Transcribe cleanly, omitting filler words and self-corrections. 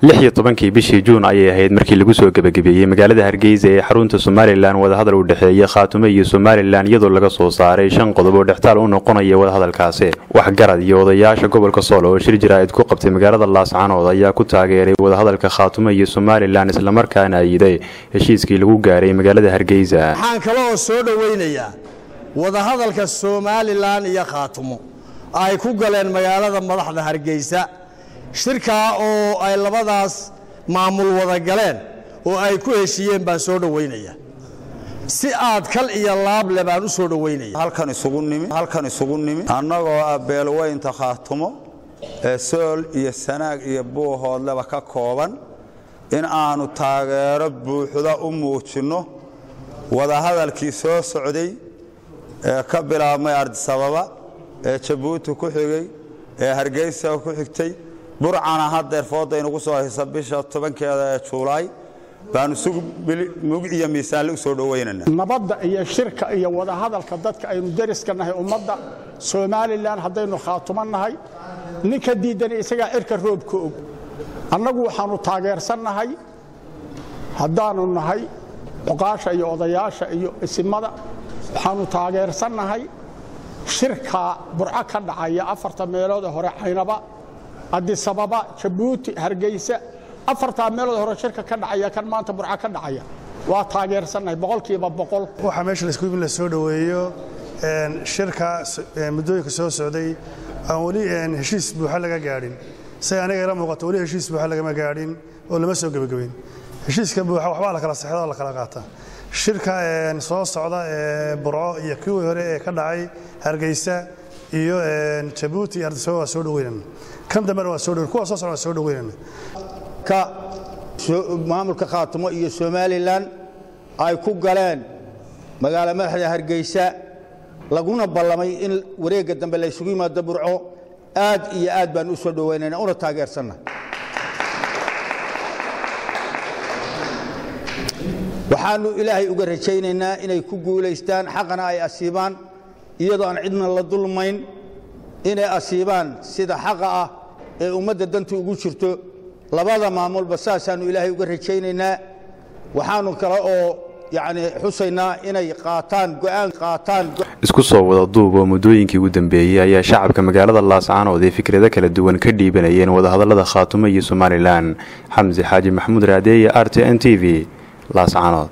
16-kii bishii Juun ayay ahayd markii lagu soo gebagabeeyey magaalada Hargeysa ee xarunta Somalilan wadahadal u dhexeeya Khaatumo iyo Somalilan, iyadoo laga soo saaray 5 qodob oo dhextaal u noqonaya wadahadalkaasi. Waxgarad iyo odayaasha gobolka Sool oo shir jaraa'id ku qabtay magaalada Laascaanood ayaa ku taageeray wadahadalka Khaatumo iyo Somalilan, islamarkaana ayiday heshiiskii lagu gaaray magaalada Hargeysa. Waxaan kaloo soo dhoweynayaa wadahadalka Somalilan iyo Khaatumo ay ku galeen magaalada madaxda Hargeysa, shirkaa oo ay labadaas maamul wada galeen oo ay ku heshiiyeen baan soo dhoweynaya. Si aad kal iyo laable baan u soo dhoweynaya. Halkan isugu nimi annagoo ah beelweynta Khaatumo ee Sool iyo Sanaag iyo Buuhoodleba ka kooban in aanu taageero buuxda u muujinno wadahadalkii soo socday ee ka bilaabmay Ardisababa, ee Jabuuti ku xigay, ee Hargeysa ku xigtay, Burcana haddeer fooda inugu soo haysa bisha 10-keeda ee Juulaay baanu si mug iyo miisaanle u soo dhoweynana. Nabadda iyo shirka iyo wadahadalka dadka aynu deriska nahay, ummadda Somalilan, haddaynu Khaatumo nahay, ninka diidani isagaa cirka roobka og. Annagu waxaannu taageersannahay, haddaannu nahay cuqaasha iyo odayaasha iyo isimada, waxaannu taageersannahay shirka Burco ka dhacaya, afarta meelood ee hore, Caynaba, Adisababa, Jabuuti, Hargeysa, afartaa meelood hore shirka ka dhacaya. Kan maanta Burco ka dhacaya waa taageersannahay 100%. Waxaa meesha laisku yimid la soo dhoweeyo shirka muddooyinka soo socday aan weli heshiis buuxa laga gaadhin. Say aniga ila muuqato, weli heshiis buuxa lagama gaadhin oo lama soo gebagabeyn. Heshiiska buuxa waxbaa la kala sexda oo la kala qaataa. Shirka soo socda ee Burco iyo kuwii hore ee ka dhacay Hargeysa iyo Jabuuti iyo Addis Ababa waa soo dhaweynana. Kan dambena waa soo dhaweyn, kuwa soo socda waa soo dhaweynana. Ka maamulka Khaatumo iyo Somalilan ay ku galeen magaalo madaxda Hargeysa, laguna ballamay in wareegga dambe la isugu yimaado Burco, aad iyo aad baan u soo dhoweynayna una taageersanna. Waxaannu Ilaahay uga rajaynaynaa inay ku guulaystaan, xaqana ay asiibaan, iyadoo aan cidna la dulmayn, inay asiibaan sida xaqa ah ee ummadda danta ugu jirto labada maamulba. Saasaannu Ilaahay uga rajaynaynaa. Waxaannu kale oo yacni xusaynaa inay qaataan go'aan qaataan. Isku soo wada duub oo muddooyinkii ugu dambeeyey ayaa shacabka magaalada Laascaanood ee fikrado kala duwan ka dhiibanayeen wadahadallada Khaatumo iyo Somalilan. Xamse Xaaji Maxamuud Raadeeye, RTN TV, Laascaanood.